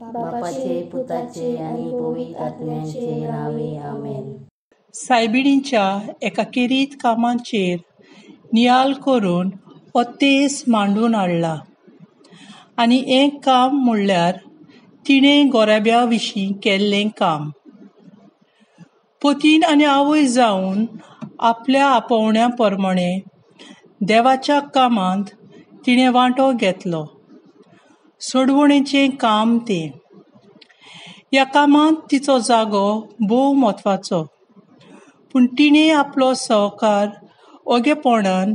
बापाचे, पुताचे आनी पवित्र आत्म्याचे नांवे, आमेन. सायबिणीच्या एका खेरीत कामाचेर नियाळ करून हो तेस मांडून हाडला आनी हें काम म्हणल्यार तिणें गोराब्या विशीं केल्लें काम. पतीन आनी आवय जावन आपल्या आपोवण्या प्रमाणे देवाच्या कामांत तिणें वांटो घेतलो. सोडवणेचें काम तें. ह्या कामांत तिचो जागो भोव म्हत्वाचो, पूण तिणें आपलो सहकार ओगेपणान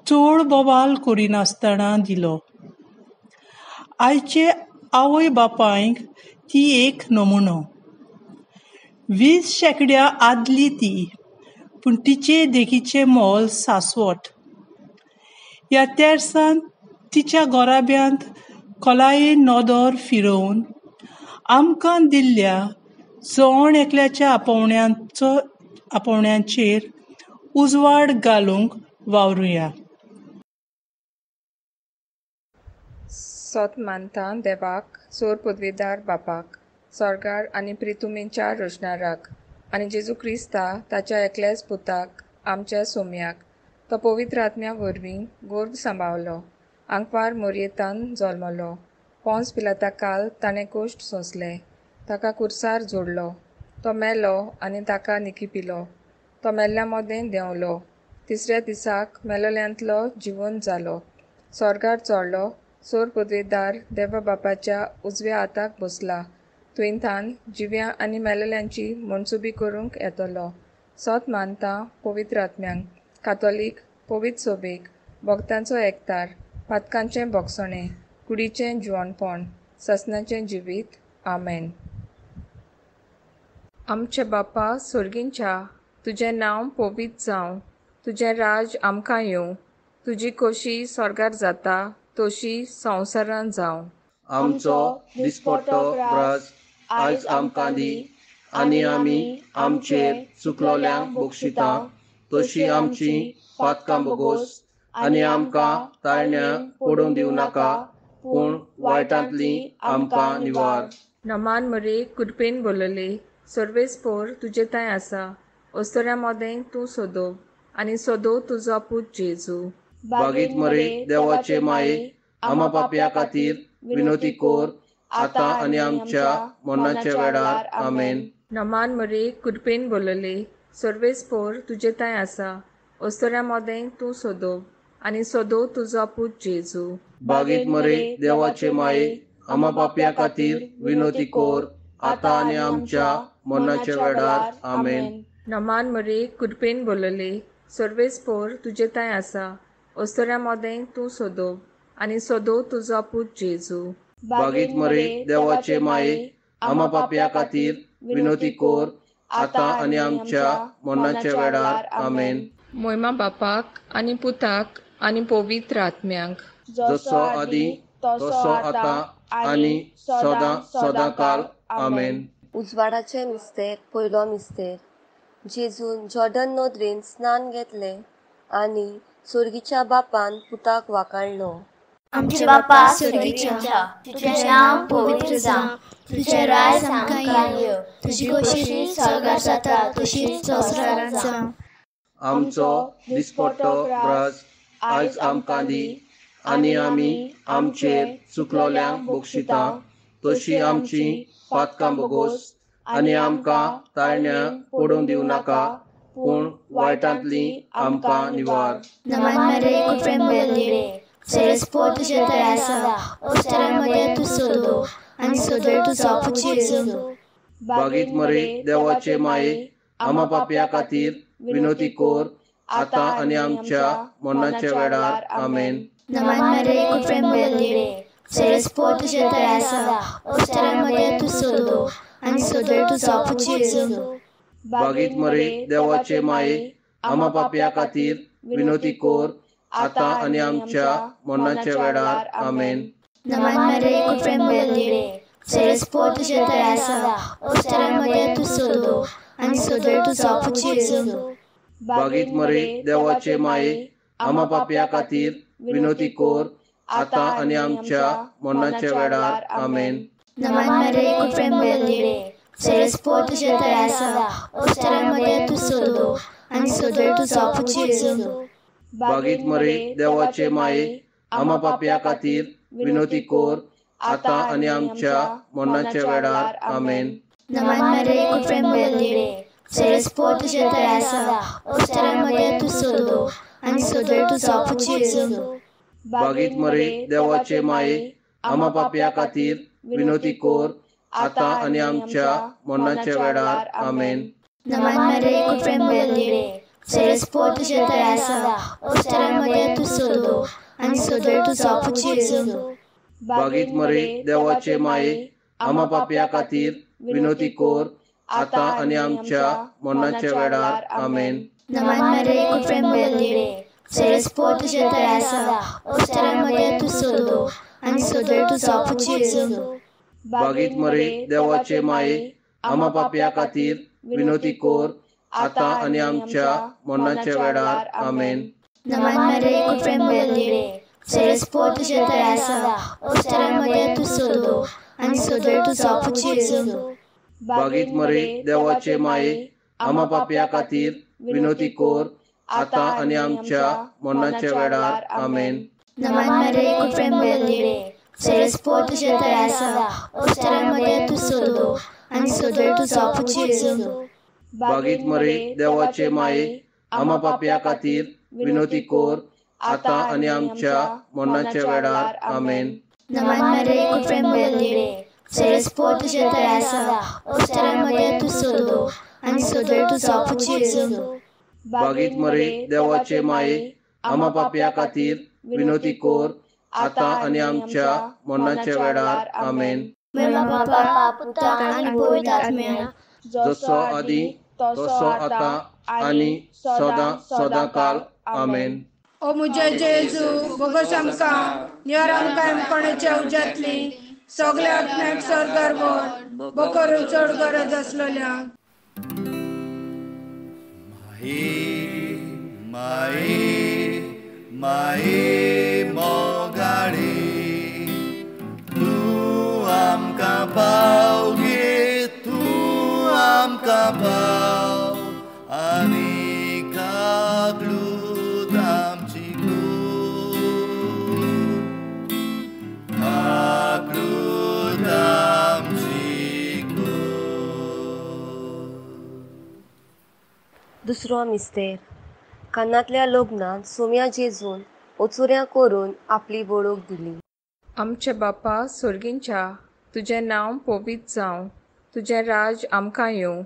चड बोवाल करिनासतना दिलो. आयचे आवय बापायक ती एक नमुनो. 20 शेंकड्या आदली ती, पूण तिचे देखीचें मोल सासवट. ह्या तेर्सांत तिच्या गोराब्यांत खोलायेन नदर फिरोवन आमकां दिल्ल्या जण एकल्याच्या आपोवण्यांचेर उजवाड घालूंक वावरुया. सोत मानता देवाक, सोर पदवेदार बापाक, स्वर्गार आनी प्रितुमेच्या रचणाराक, आनी जेजू क्रिस्ता ताच्या एकल्याच पुताक, आमच्या सोम्याक, तो पवित्र आत्म्या वरवीं गोर्भ सांबावलो, आंकवार मोरयेतान जल्मलो, पोंस पिलाता काल ताणें कोश्ट सोंसले, ताका कुर्सार जोडलो, तो मेलो आनी ताका निकी पिलो, तो मेल्ल्या मदें देंवलो, तिसऱ्या दिसाक मेलोल्यांतलो जिवन जालो, स्वर्गार चडलो, सोर पदवेदार देवा बापाच्या उजव्या हाताक बसला, तुयेंथान जिव्या आनी मेलेल्यांची मनसुबी करूंक येतलो. सोत मानता पवित्र आत्म्यांक, कातोलीक पवित्र सोबेक, भक्तांचो एकतार, पातकांचें भोगसणें, कुडीचें जिवणपण, ससनाचें जिवीत. आमेन. आमचे बापा सोर्गींच्या, तुजें नांव पवित्र जावं, तुजें राज आमकां येवं, तुजी खोशी स्वर्गार जाता तशी संवसारांत जावं. आमचो दिसपट्टो ग्रास आयज आमकां दी, आनी आमी आमचेर चुकलोल्यांक बक्षिता तशी आमची पातकां बोगोस, आनी आमकां ताळण्या पडूंक दिवं नाका, पूण वायटांतली आमकां निवार. नमान मरे, कृपेन बोलले, सर्वेस्पोर तुजे थंय आसा, अस्तुऱ्यां मदें तूं सोदो आनी सोदो तुजो पूत जेजू. बागीत मरे देवाचे माये, आमा पापया खातीर विनोती कोर, आतां आनी आमच्या मरणाच्या वेळार. आमेन. नमान मरे, कृपेन बोलले, सर्वेस्पोर तुजे थंय आसा, अस्तुऱ्यां मदें तूं सोदो आनी सोदो तुजो पूत जेजू. बागीत मरे देवाचे माये, आमा पापया खातीर विनोती कोर, आतां आनी आमच्या मरणाच्या वेळार. आमेन. नमान मरे, कृपेन बोलले, सर्वेस्पोर तुजे थंय आसा, अस्तुऱ्यां मदें तूं सोदो आनी सोदो तुजो पूत जेजू. बागीत मरे देवाचे माये, आमा पापया खातीर विनोती कोर, आतां आनी आमच्या मरणाच्या वेळार. आमेन. मोयमा बापाक आनी पुताक आनी पवित्र आत्म्यांक, जसो आदी तसो आतां आनी सदां सदां काल. आमेन. उजवाडाचें मिस्तेर पयलो मिस्तेर. जेजून जॉर्डन नदरेन स्नान घेतलें आनी सोर्गीच्या बापान पुताक वाकाणलो. आमचे बापा सोर्गीच्या, तुजें नांव पवित्र जावं, तुजें राज आमकां येवं, तुजी खोशी स्वर्गार जाता तशीच संवसारांत जावं. आमचो दिसपट्टो ग्रास आयज आमकां दी, आनी आमी आमचेर चुकलोल्यांक बक्षिता तशी आमची पातकां बोगोस, आनी आमकां ताळण्या पडूंक दिवं नाका, पूण वायटांतली आमकां निवार. नमान मरे, कृपेन भरलें, सर्वेस्पोर तुजे थंय आसा, अस्तुऱ्यां मदें तूं सोदो आनी सोदो तुजो पूत जेजू. बागीत मरे देवाचे माये, आमा पापया खातीर विनोती कोर, आतां आनी आमच्या मरणाच्या वेळार. आमेन. नमान मरे, कृपेन भरलें, सर्वेस्पोर तुजे थंय आसा, अस्तुऱ्यां मदें तूं सोदो आनी सोदो तुजो पूत जेजू. बागीत मरे देवाचे माये, आमा पापया खातीर विनोती कोर, आतां आनी आमच्या मरणाच्या वेळार. आमेन. नमान मरे, कृपेन भरलें, सर्वेस्पोर तुजे थंय आसा, अस्तुऱ्यां मदें तूं सोदो आनी सोदो तुजो पूत जेजू. बागीत मरे देवाचे माये, आमा पापया खातीर विनोती कोर, आतां आनी आमच्या मरणाच्या वेळार. आमेन. नमान मरे कृपेन भरलेली, सरस्पोर तुजे थंय आसा, अस्तुऱ्यां मदें तूं सोदो आनी सोदो तुजो पूत जेजू. बागीत मरे देवाचे माये, आमा पापया खातीर विनोती कोर, आतां आनी आमच्या मरणाच्या वेळार. आमेन. नमान मरे कृपेन भरलेली, सरस्पोर तुजे थंय आसा, अस्तुऱ्यां मदें तूं सोदो आनी सोदो तुजो पूत जेजू. बागीत मरे देवाचे माये, आमा पापया खातीर विनोती कोर, आतां आनी आमच्या मरणाच्या वेळार. आमेन. नमान मरे कृपेन भरलेली, सरस्पोर तुजे थंय आसा, अस्तुऱ्यां मदें तूं सोदो आनी सोदो तुजो पूत जेजू. बागीत मरे देवाचे माये, आमा पापया खातीर विनोती कोर, आतां आनी आमच्या मरणाच्या वेळार. आमेन. नमान मरे कृपेन भरलेली, सरस्पोर तुजे थंय आसा, अस्तुऱ्यां मदें तूं सोदो आनी सोदो तुजो पूत जेजू. बागीत मरे देवाचे माये, आमा पापया खातीर विनोती कोर, आतां आनी आमच्या मरणाच्या वेळार. आमेन. नमान मरे कृपेन भरलेली, सरस्पोर तुजे थंय आसा, अस्तुऱ्यां मदें तूं सोदो आनी सोदो तुजो पूत जेजू. बागीत मरे देवाचे माये, आमा पापया खातीर विनोती कोर, आतां आनी आमच्या मरणाच्या वेळार. आमेन. नमान मरे कृपेन भरलेली, सरस्पोर तुजे थंय आसा, अस्तुऱ्यां मदें तूं सोदो आनी सोदो तुजो पूत जेजू. बागीत मरे देवाचे माये, आमा पापया खातीर विनोती कोर, आतां आनी आमच्या मरणाच्या वेळार. आमेन. नमान मरे कृपेन भरलेली, सरस्पोर तुजे थंय आसा, अस्तुऱ्यां मदें तूं सोदो आनी सोदो तुजो पूत जेजू. बागीत मरे देवाचे माये, आमा पापया खातीर विनोती कोर, आतां आनी आमच्या मरणाच्या वेळार. आमेन. मेमा बापा पुता आनी पवित्र आत्म्या, जसो आदी तसो आतां आनी सदां सदां काल. आमेन. ओ म्हज्या जेजू, बोगस आमकां निवार, आमकां एमकोणाच्या उज्यांतली सगल्या आत्म्याक सर्गार व्हर, बोकरून चड गरज आसलेल्या. माये माये माये मोगाळे, तूं आमकां पाव गे, तूं आमकां पाव आनी काकलूत आमची कोर, काकलूत आमची कोर. दुसरो मिस्तेर. कानांतल्या लग्नांत सोम्या जेजून ओचुऱ्यां करून आपली वळख दिली. आमचे बापा सोर्गींच्या, तुजें नांव पवित्र जावं, तुजें राज आमकां येवं,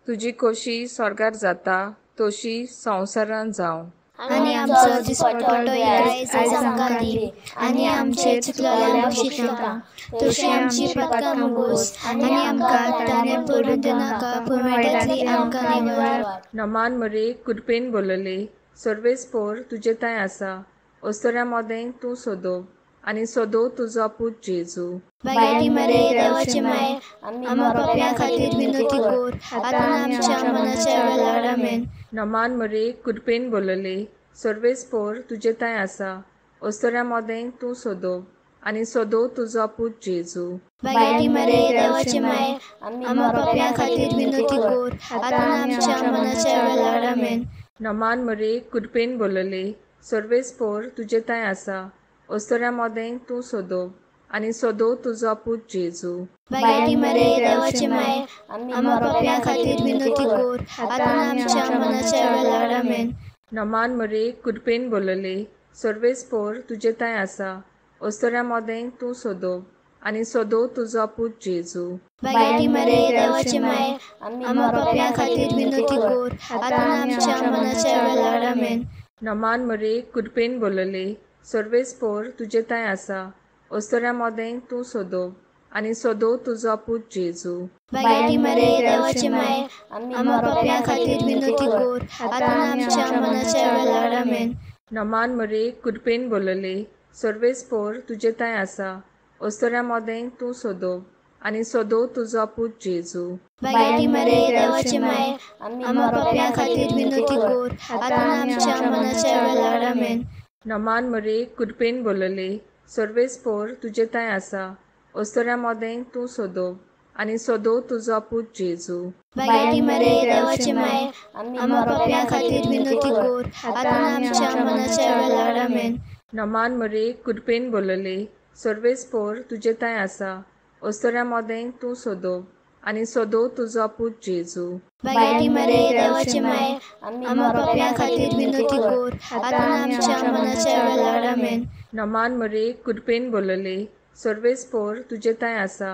तुजी कोशी स्वर्गार जाता तशी संवसारांत जावं. आनी आमचो दिसपट्टो आयज आमकां दी, आनी आमचे चुकलेल्या बक्षितां तशी आमची पातकां मुगोस, आनी आमकां ताणें पडून दिनाका, पूण वायटांतली आमकां निवार. नमान मरे कृपेन बोलले, सर्वेस्पोर तुजे थंय आसा, अस्तुऱ्यां मदें तूं सोदो आनी सोदो तुजो पूत जेजू. बायटी मरे देवाचे माये, आमा पापयां खातीर विनोती कोर, आतां आमच्या मनाच्या वेळार. आमेन. नमान मरे कृपेन बोलले, सर्वेस्पोर तुजे थंय आसा, अस्तुऱ्यां मदें तूं सोदो आनी सोदो तुजो पूत जेजू. बायटी मरे देवाचे माये, आमा पापयां खातीर विनोती कोर, आतां आमच्या मनाच्या वेळार. आमेन. नमान मरे कृपेन बोलले, सर्वेस्पोर तुजे थंय आसा, अस्तुऱ्यां मदें तूं सोदो आनी सोदो तुजो पूत जेजू. बायटी मरे देवाचे माये, आमा पापयां खातीर विनोती कोर, आतां आमच्या मनाच्या वेळार. आमेन. नमान मरे कृपेन बोलले, सर्वेस्पोर तुजे थंय आसा, अस्तुऱ्यां मदें तूं सोदो आनी सोदो तुजो पूत जेजू. बायटी मरे देवाचे माये, आमा पापयां खातीर विनोती कोर, आतां आमच्या मनाच्या वेळार. आमेन. नमान मरे कृपेन बोलले, सर्वेस्पोर तुजे थंय आसा, अस्तुऱ्यां मदें तूं सोदो आनी सोदो तुजो पूत जेजू. बायटी मरे देवाचे माये, आमा पापयां खातीर विनोती कोर, आतां आमच्या मनाच्या वेळार. आमेन. नमान मरे कृपेन बोलले, सर्वेस्पोर तुजे थंय आसा, अस्तुऱ्यां मदें तूं सोदो आनी सोदो तुजो पूत जेजू. बायटी मरे देवाचे माये, आमा पापयां खातीर विनोती कोर, आतां आमच्या मनाच्या वेळार. आमेन. नमान मरे कृपेन बोलले, सर्वेस्पोर तुजे थंय आसा, ओस्तोऱ्या मोदें तूं सोदो आनी सोदो तुजो पूत जेजू. बाग्याटी मरे देवाचे माये, आम्हा पापयां खातीर विनवती कोर, आतां आमच्या मनाच्या वेळार. आमेन. नमान मरे कृपेन बोलले, सर्वेस्पोर तुजे थंय आसा, ओस्तोऱ्या मोदें तूं सोदो आनी सोदो तुजो पूत जेजू. बाग्याटी मरे देवाचे माये, आम्हा पापयां खातीर विनवती कोर, आतां आमच्या मनाच्या वेळार. आमेन. नमान मरे कृपेन बोलले, सर्वेस्पोर तुजे थंय आसा,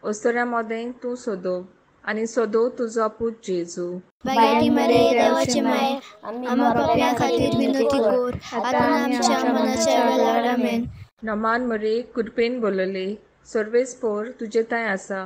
ओस्तोऱ्या मोदें तूं सोदो आनी सोदो तुजो पूत जेजू. बाग्याटी मरे देवाचे माये, आम्हा पापयां खातीर विनवती कोर, आतां आमच्या मनाच्या वेळार. आमेन. नमान मरे कृपेन बोलले, सर्वेस्पोर तुजे थंय आसा,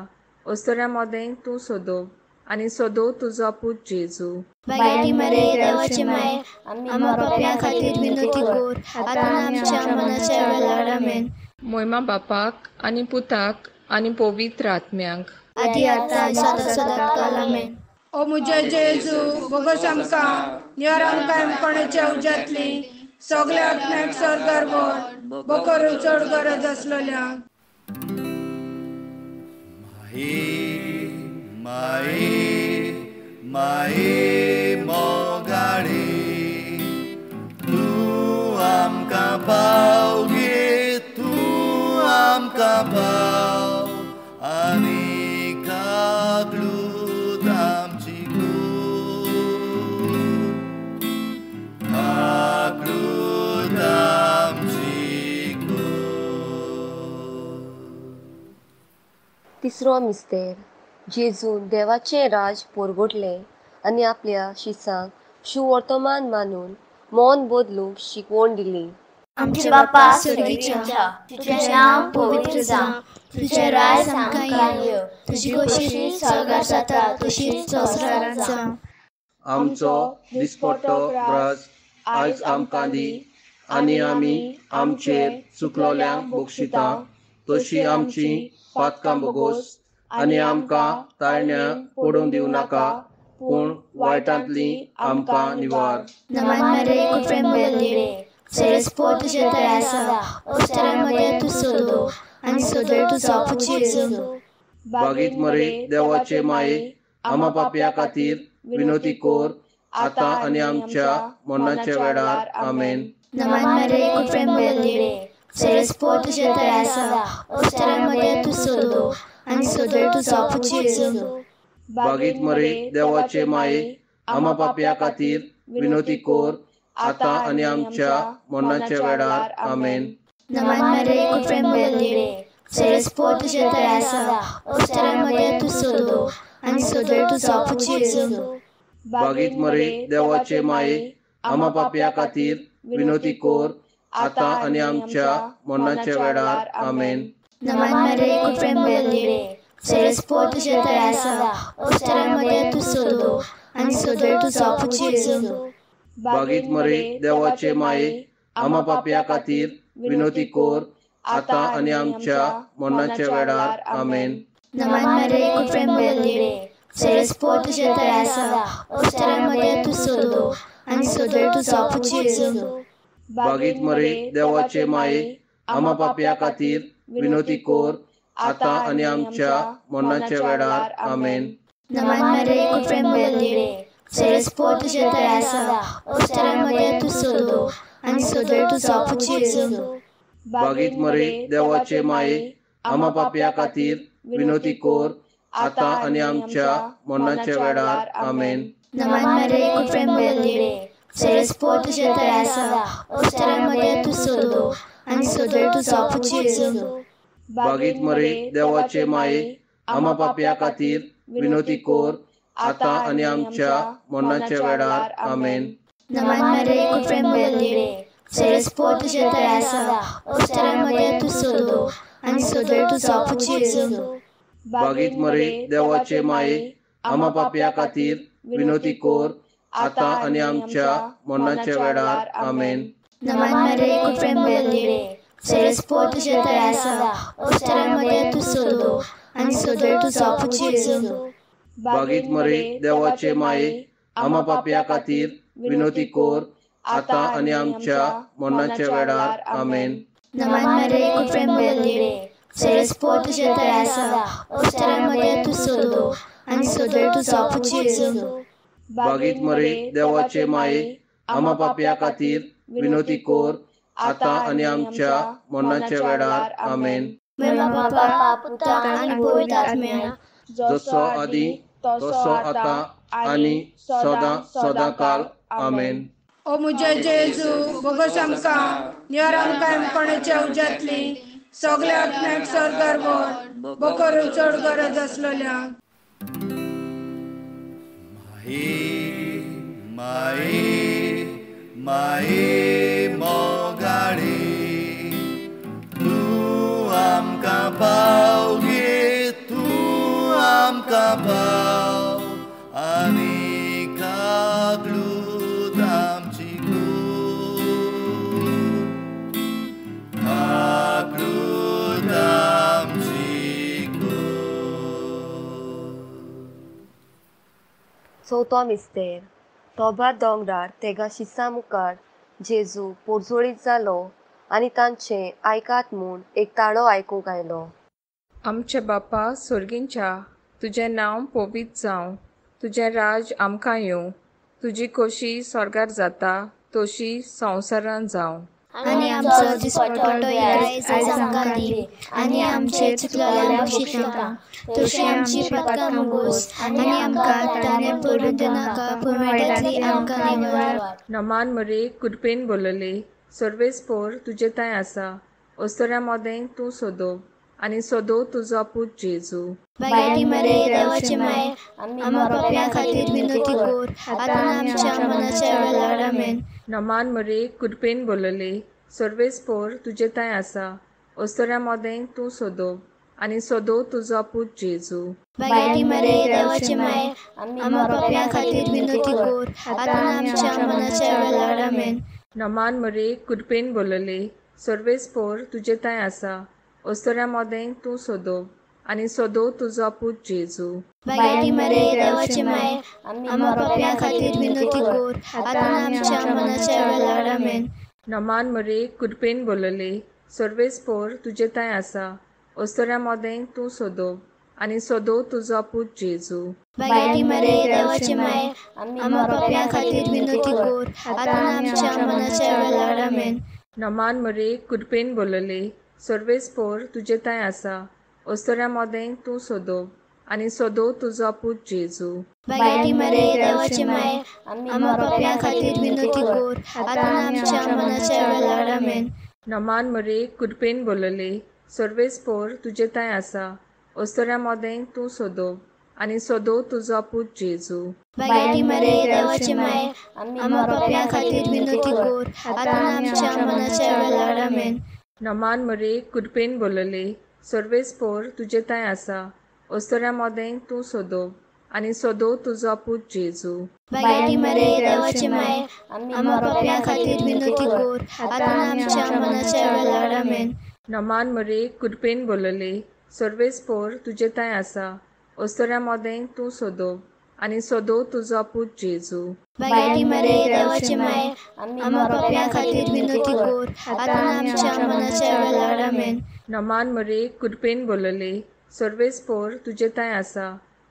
ओस्तोऱ्या मोदें तूं सोदो आनी सोदो तुजो पूत जेजू. बाग्याटी मरे देवाचे माये, आम्हा पापयां खातीर विनवती कोर, आतां आमच्या मनाच्या वेळार. आमेन. मोयमा बापाक आनी पुताक आनी पवित्र आत्म्याक, आदी आतां सदां सदां काल. आमेन. ओ मुजे जेजू, बोगोस आमकां निवार, आमकां कोणाच्या उज्यांतली सगल्या आत्म्याक सर्गार व्हर, बोकरू चड गरज आसलेल्या. माई माई माई मोगाळी, तूं आमकां पाव गे, तूं आमकां पाव आनी काकलूत आमची कूर, काकलूत आमची कूर. तिसरो मिस्तेर. जेजून देवाचें राज पोरगोटलें आनी आपल्या शिसांक सुवर्तमान मानून मौन बदलूंक शिकवण दिली. आमच्या बापा स्वर्गीच्या, तुजें नांव पवित्र जावं, तुजें राज आमकां येवं, तुजी खोशी स्वर्गार जाता तशीच संवसारांत जावं. आमचो दिसपट्टो ग्रास आयज आमकां दी, आनी आमी आमचेर चुकलोल्यांक बक्षिता तशी आमची पातकां बोगोस, आनी आमकां ताळण्या पडूंक दिवं नाका, पूण वायटांतली आमकां निवार. नमान मरे कृपेन भरले, सरस्पोर तुजे थंय आसा, ओस्तोऱ्या मदें तूं सोदो आनी सोदो तुजो पूत जेजू. बागीत मरे देवाचे माये, आम्हा पापया खातीर विनवती कोर, आतां आनी आमच्या मरणाच्या वेळार. आमेन. नमान मरे कृपेन भरले, सरस्पोर तुजे थंय आसा, ओस्तोऱ्या मदें तूं सोदो आनी सोदो तुजो पूत जेजू. बागीत मरे देवाचे माये, आम्हा पापया खातीर विनवती कोर, आतां आनी आमच्या मरणाच्या वेळार. आमेन. नमान मरे कृपेन भरले, सरस्पोर तुजे थंय आसा, ओस्तोऱ्या मदें तूं सोदो आनी सोदो तुजो पूत जेजू. बागीत मरे देवाचे माये, आम्हा पापया खातीर विनवती कोर, आतां आनी आमच्या मरणाच्या वेळार. आमेन. नमान मरे कृपेन भरले, सरस्पोर तुजे थंय आसा, ओस्तोऱ्या मदें तूं सोदो आनी सोदो तुजो पूत जेजू. बागीत मरे देवाचे माये, आम्हा पापया खातीर विनवती कोर, आतां आनी आमच्या मरणाच्या वेळार. आमेन. नमान मरे कृपेन भरले, सरस्पोर तुजे थंय आसा, ओस्तोऱ्या मदें तूं सोदो आनी सोदो तुजो पूत जेजू. बागीत मरे देवाचे माये, आम्हा पापया खातीर विनवती कोर, आतां आनी आमच्या मरणाच्या वेळार. आमेन. नमान मरे कृपेन भरले, सरस्पोर तुजे थंय आसा, ओस्तोऱ्या मदें तूं सोदो आनी सोदो तुजो पूत जेजू. बागीत मरे देवाचे माये, आम्हा पापया खातीर विनवती कोर, आतां आनी आमच्या मरणाच्या वेळार. आमेन. नमान मरे कृपेन भरले, सरस्पोर तुजे थंय आसा, ओस्तोऱ्या मदें तूं सोदो आनी सोदो तुजो पूत जेजू. बागीत मरे देवाचे माये, आम्हा पापया खातीर विनवती कोर, आतां आनी आमच्या मरणाच्या वेळार. आमेन. नमान मरे कृपेन भरले, सरस्पोर तुजे थंय आसा, ओस्तोऱ्या मदें तूं सोदो आनी सोदो तुजो पूत जेजू. बागीत मरे देवाचे माये, आम्हा पापया खातीर विनवती कोर, आतां आनी आमच्या मरणाच्या वेळार. आमेन. नमान मरे कृपेन भरले, सरस्पोर तुजे थंय आसा, ओस्तोऱ्या मदें तूं सोदो आनी सोदो तुजो पूत जेजू. बागीत मरे देवाचे माये, आम्हा पापया खातीर विनवती कोर, आतां आनी आमच्या मरणाच्या वेळार. आमेन. नमान मरे कृपेन भरले, सरस्पोर तुजे थंय आसा, ओस्तरा मदें तूं सोदो आनी सोदो तुजो पूत जेजू. बागीत मरे देवाचे माये, आमा पापया खातीर विनोती कोर, आतां आनी आमच्या मरणाच्या वेळार. आमेन. म्हयमा बापा, पुता आनी पवित्र आत्म्या, जसो आदी तसो आतां आनी सदां सदां काल. आमेन. ओ म्हजे जेजू, बोगस आमकां निवर आमकां कोणाच्या उज्यांतली सगल्या आत्म्याक सर्गार व्हर, बोकरून चड गरज आसलेल्या. माये माये माये मोगाळे, तूं आमकां पाव गे, तूं आमकां पाव आनी काकलूत आमची कोर, काकलूत आमची कोर. चवथो मिस्तेर. तोबा दोंगरार तेगा शिसा मुखार जेजू पोरजोळीत जालो आनी तांचें आयकात म्हूण एक ताळो आयकूंक आयलो. आमचे बापा सोर्गींच्या, तुजें नांव पवित्र जावं, तुजें राज आमकां येवं, तुजी खोशी स्वर्गार जाता तशी संवसारांत जावं. आनी आमचो दिसपटो आयज आमकां दी, आनी आमचे चुकलेल्या बक्षितां तशी आमची पदकां मुगोस, आनी आमकां ताणें पडून दिनाका, पूण वायटांतली आमकां निवार. नमान मरे कृपेन बोलले, सर्वेस्पोर तुजे थंय आसा, ओस्तोऱ्या मदें तूं सोदो आनी सोदो तुजो पूत जेजू. बागेटी मरे देवाचे माये, आमा पापया खातीर विनोती कोर, आतां आमच्या मनाच्या वेळार. आमेन. नमान मरे कृपेन बोलले, सर्वेस्पोर तुजे थंय आसा, ओस्तोऱ्या मदें तूं सोदो आनी सोदो तुजो पूत जेजू. बागेटी मरे देवाचे माये, आमा पापया खातीर विनोती कोर, आतां आमच्या मनाच्या वेळार. आमेन. नमान मरे कृपेन बोलले, सर्वेस्पोर तुजे थंय आसा, ओस्तोऱ्या मदें तूं सोदो आनी सोदो तुजो पूत जेजू. बागेटी मरे देवाचे माये, आमा पापया खातीर विनोती कोर, आतां आमच्या मनाच्या वेळार. आमेन. नमान मरे कृपेन बोलले, सर्वेस्पोर तुजे थंय आसा, ओस्तोऱ्या मदें तूं सोदो आनी सोदो तुजो पूत जेजू. बागेटी मरे देवाचे माये, आमा पापया खातीर विनोती कोर, आतां आमच्या मनाच्या वेळार. आमेन. नमान मरे कृपेन बोलले, सर्वेस्पोर तुजे थंय आसा, ओस्तोऱ्या मदें तूं सोदो आनी सोदो तुजो पूत जेजू. बागेटी मरे देवाचे माये, आमा पापया खातीर विनोती कोर, आतां आमच्या मनाच्या वेळार. आमेन. नमान मरे कृपेन बोलले, सर्वेस्पोर तुजे थंय आसा, ओस्तोऱ्या मदें तूं सोदो आनी सोदो तुजो पूत जेजू. बागेटी मरे देवाचे माये, आमा पापया खातीर विनोती कोर, आतां आमच्या मनाच्या वेळार. आमेन. नमान मरे कृपेन बोलले, सर्वेस्पोर तुजे थंय आसा, ओस्तोऱ्या मदें तूं सोदो आनी सोदो तुजो पूत जेजू. बागेटी मरे देवाचे माये, आमा पापया खातीर विनोती कोर, आतां आमच्या मनाच्या वेळार. आमेन. नमान मरे कृपेन बोलले, सर्वेस्पोर तुजे थंय आसा, ओस्तोऱ्या मदें तूं सोदो आनी सोदो तुजो पूत जेजू. बागेटी मरे देवाचे माये, आमा पापया खातीर विनोती कोर, आतां आमच्या मनाच्या वेळार. आमेन. नमान मरे कृपेन बोलले, सर्वेस्पोर तुजे थंय आसा,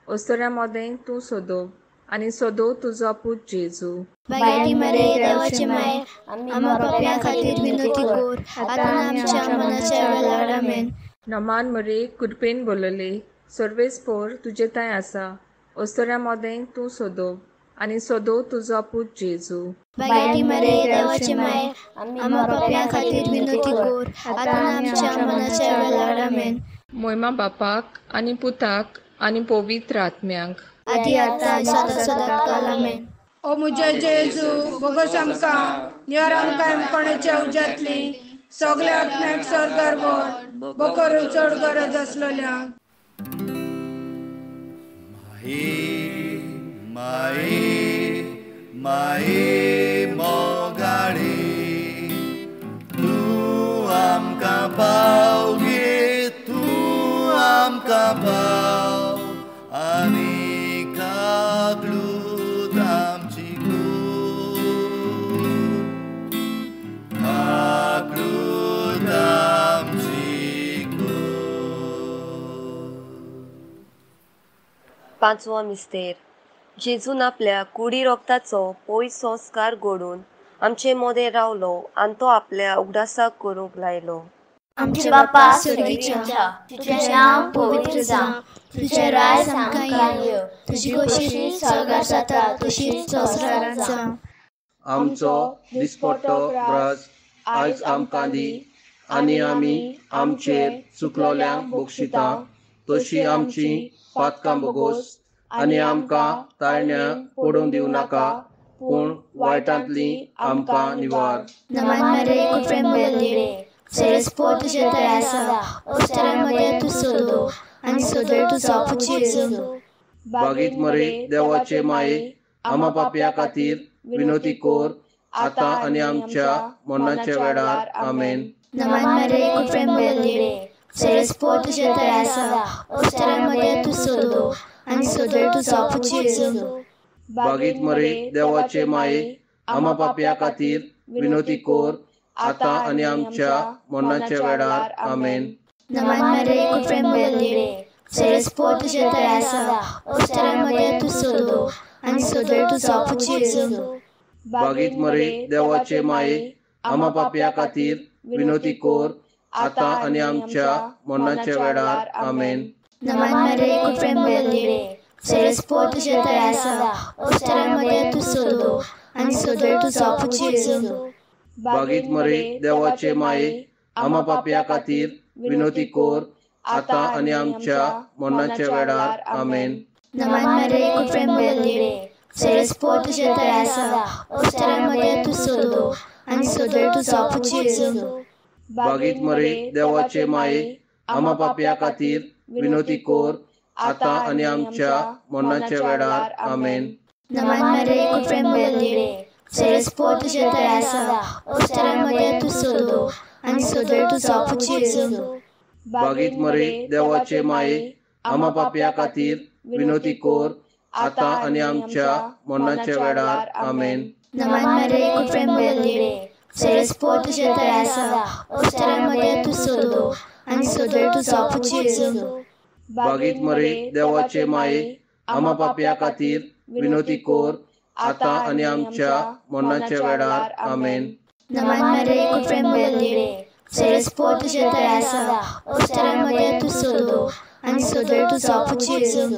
ओस्तोऱ्या मदें तूं सोदो आनी सोदो तुजो पूत जेजू. बागेटी मरे देवाचे माये, आमा पापया खातीर विनोती कोर, आतां आमच्या मनाच्या वेळार. आमेन. नमान मरे कृपेन बोलले, सर्वेस्पोर तुजे थंय आसा, ओस्तोऱ्या मदें तूं सोदो आनी सोदो तुजो पूत जेजू. बागेटी मरे देवाचे माये, आमा पापया खातीर विनोती कोर, आतां आमच्या मनाच्या वेळार. आमेन. मोयमा बापाक आनी पुताक आनी पवित्र आत्म्याक, आदी आतां सदां सदां काल. आमेन. ओ म्हजे जेजू, बोगस आमकां निवर आमकां कोणाच्या उज्यांतली सगल्या आत्म्याक सर्गार व्हर, बोकरून चड गरज आसलेल्या. माये माये माये मोगाळे, तूं आमकां पाव गे, तूं आमकां पाव आनी काकलूत आमची कोर, काकलूत आमची कोर. पांचवो मिस्तेर. जेजून आपल्या कुडी रोगताचो पयस संस्कार घडून आमचे मदें रावलो आनी तो आपल्या उगडासाक करूंक लायलो. आमच्या बापा स्वर्गीच्या, तुजें नांव पवित्र जावं, तुजें राज आमकां येवं, तुजी खोशी स्वर्गार जाता तशीच संवसारांत जावं. आमचो दिसपट्टो ग्रास आयज आमकां दी आनी आमी आमचेर चुकलोल्यांक बक्षिता तशी आमची पातकां बोगोस आनी आमकां ताळण्या पडून दिवं नाका पूण वायटांतली आमकां निवार. नमन मरे कृपेन भरलें, सरस्पो तुजे थंय आसा, अवसरामध्ये तूं सोदो आनी सोदो तुजो पूत जेजू. बागीत मरे देवाचे माये, आमा पापया खातीर विनोती कोर आतां आनी आमच्या मरणाच्या वेळार. आमेन. नमन मरे कृपेन भरलें, सरस्पो तुजे थंय आसा, अवसरामध्ये तूं सोदो आनी सोदो तुजो पूत जेजू. बागीत मरे देवाचे माये, आमा पापया खातीर विनोती कोर आतां आनी आमच्या मरणाच्या वेळार. आमेन. नमन मरे कृपेन भरलें, सरस्पो तुजे थंय आसा, अवसरामध्ये तूं सोदो आनी सोदो तुजो पूत जेजू. बागीत मरे देवाचे माये, आमा पापया खातीर विनोती कोर आतां आनी आमच्या मरणाच्या वेळार. आमेन. नमन मरे कृपेन भरलें, सरस्पो तुजे थंय आसा, अवसरामध्ये तूं सोदो आनी सोदो तुजो पूत जेजू. बागीत मरे देवाचे माये, आमा पापया खातीर विनोती कोर आतां आनी आमच्या मरणाच्या वेळार. आमेन. नमन मरे कृपेन भरलें, सरस्पो तुजे थंय आसा, अवसरामध्ये तूं सोदो आनी सोदो तुजो पूत जेजू. बागीत मरे देवाचे माये, आमा पापया खातीर विनोती कोर आतां आनी आमच्या मरणाच्या वेळार. आमेन. नमन मरे कृपेन भरलें, सरस्पो तुजे थंय आसा, अवसरामध्ये तूं सोदो आनी सोदो तुजो पूत जेजू. बागीत मरे देवाचे माये, आमा पापया खातीर विनोती कोर आतां आनी आमच्या मरणाच्या वेळार. आमेन. नमन मरे कृपेन भरलें, सरस्पो तुजे थंय आसा, अवसरामध्ये तूं सोदो आनी सोदो तुजो पूत जेजू. बागीत मरे देवाचे माये, आमा पापया खातीर विनोती कोर आतां आनी आमच्या मरणाच्या वेळार. आमेन. नमन मरे कृपेन भरलें, सरस्पो तुजे थंय आसा, अवसरामध्ये तूं सोदो आनी सोदो तुजो पूत जेजू.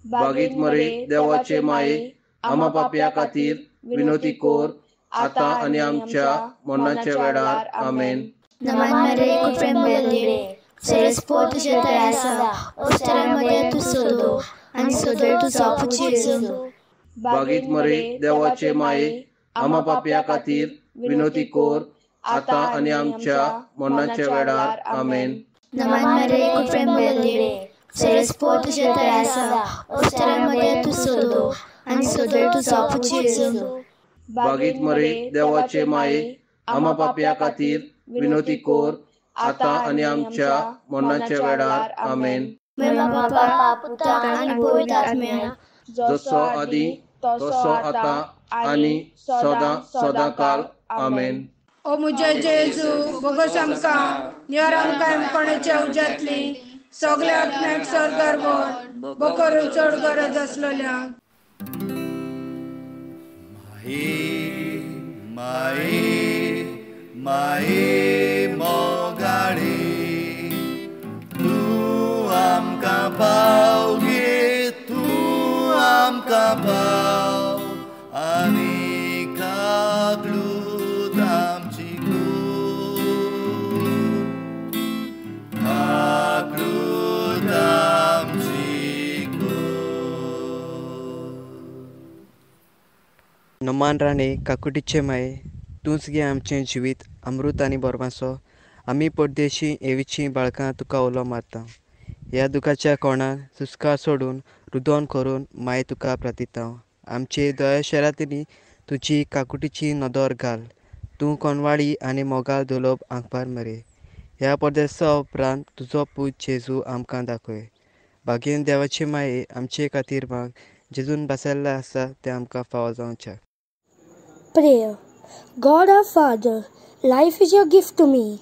बागीत मरे देवाचे माये, आमा पापया खातीर विनोती कोर आतां आनी आमच्या मरणाच्या वेळार. आमेन. नमन मरे कृपेन भरलें, सरस्पो तुजे थंय आसा, अवसरामध्ये तूं सोदो आनी सोदो तुजो पूत जेजू. बागीत मरे देवाचे माये, आमा पापया खातीर विनोती कोर आतां आनी आमच्या मरणाच्या वेळार. आमेन. नमन मरे कृपेन भरलें, सरस्पो तुजे थंय आसा, अवसरामध्ये तूं सोदो आनी सोदो तुजो पूत जेजू. बागीत मरे देवाचे माये, आमा पापया खातीर विनोती कोर आतां आनी आमच्या मरणाच्या वेळार. आमेन. बापा, पुता आनी पवित्र आत्म्या, जसो आदी तसो आतां आनी सदां सदां काल. आमेन. ओ मुझे जेजू, बोगस आमकां निवार, आमकां कोणाच्या उज्यांतली सगल्या आत्म्याक स्वर्गार व्हर, बकरून चड गरज आसलेल्या. माये माये माये मोगाळे, तूं आमकां पाव गे, तूं आमकां पाव आनी काकलूत आमची कूड, काकलूत आमची कूड. नमान राणे काकुटीचे माये, तूंच गे आमचें जिवीत अमृत आनी बोरमासो. आमी परदेशी एवीचीं बाळकां तुका उलो मारता. ह्या दुखाच्या कोणान सुस्कार सोडून रुदोन करून माये तुका प्रार्थिता. आमचे दया शरांतनी तुजी काकुटीची नदर घाल, तूं कोनवाळी आनी मोगाल दुलोब आंकपार मरे. ह्या परदेसा उपरांत तुजो पूत जेजू आमकां दाखय. भागेन देवाचे माये आमचे खातीर माग, जेजून बसयल्लें आसा तें आमकां फावो जावचें. Prayer. God our Father, life is your gift to me.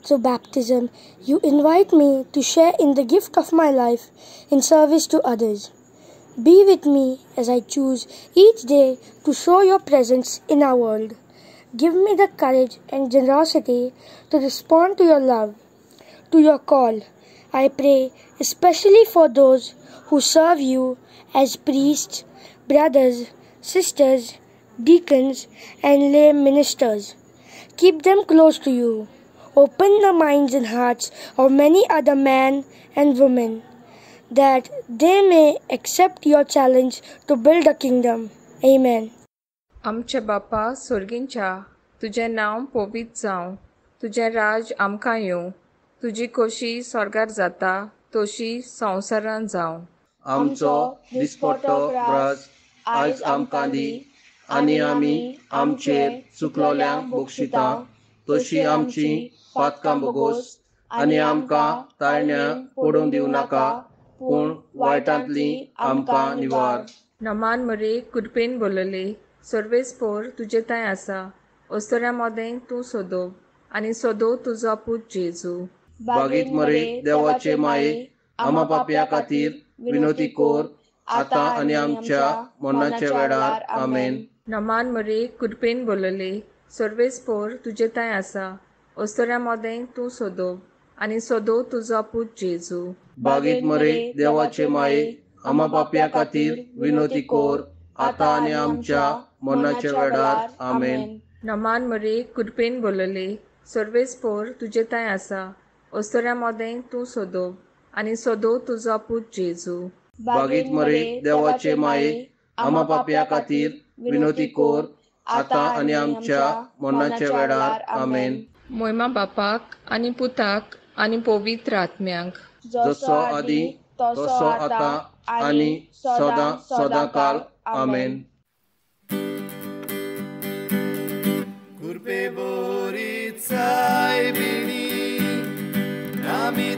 Through baptism, you invite me to share in the gift of my life in service to others. Be with me as I choose each day to show your presence in our world. Give me the courage and generosity to respond to your love, to your call. I pray especially for those who serve you as priests, brothers, sisters, deacons, and lay ministers. Keep them close to you. Open the minds and hearts of many other men and women, that they may accept your challenge to build a kingdom. Amen. आमच्या बापा सोर्गींच्या, तुजें नांव पवित्र जावं, तुजें राज आमकां येवं, तुजी खोशी स्वर्गार जाता तशी संवसारांत जावं. आमचो दिसपट्टो ग्रास आयज आमकां दी, आनी आमी आमचेर चुकलोल्यांक बक्षिता तशी आमची पातकां बोगोस, आनी आमकां ताळण्या पडून दिवं नाका, पूण वायटांतली आमकां निवार. नमान मरे कृपेन बोलले, सर्वेस्पोर तुजे थंय आसा, अस्तुऱ्यां मदें तूं सोदो आनी सोदो तुजो पूत जेजू. बागीत मरे देवाचे माये, आमा पापया खातीर विनोती कोर, आतां आनी आमच्या मरणाच्या वेळार. आमेन. नमान मरे कृपेन बोलले, सर्वेस्पोर तुजे थंय आसा, अस्तुऱ्यां मदें तूं सोदो आनी सोदो तुजो पूत जेजू. बागीत मरे देवाचे माये, आमा पापया खातीर विनोती कोर, आतां आनी आमच्या मरणाच्या वेळार. आमेन. नमान मरे कृपेन बोलले, सर्वेस्पोर तुजे थंय आसा, अस्तुऱ्यां मदें तूं सोदो आनी सोदो तुजो पूत जेजू. बागीत मरे देवाचे माये, आमा पापया खातीर विनोती कोर, आतां आनी आमच्या मरणाच्या वेळार. आमेन. मोयमा बापाक आनी पुताक आनी पवित्र आत्म्याक, जसो आदी तसो आतां आनी सदां सदां काल. आमेन. कृपे बोरी सायबिणी आमी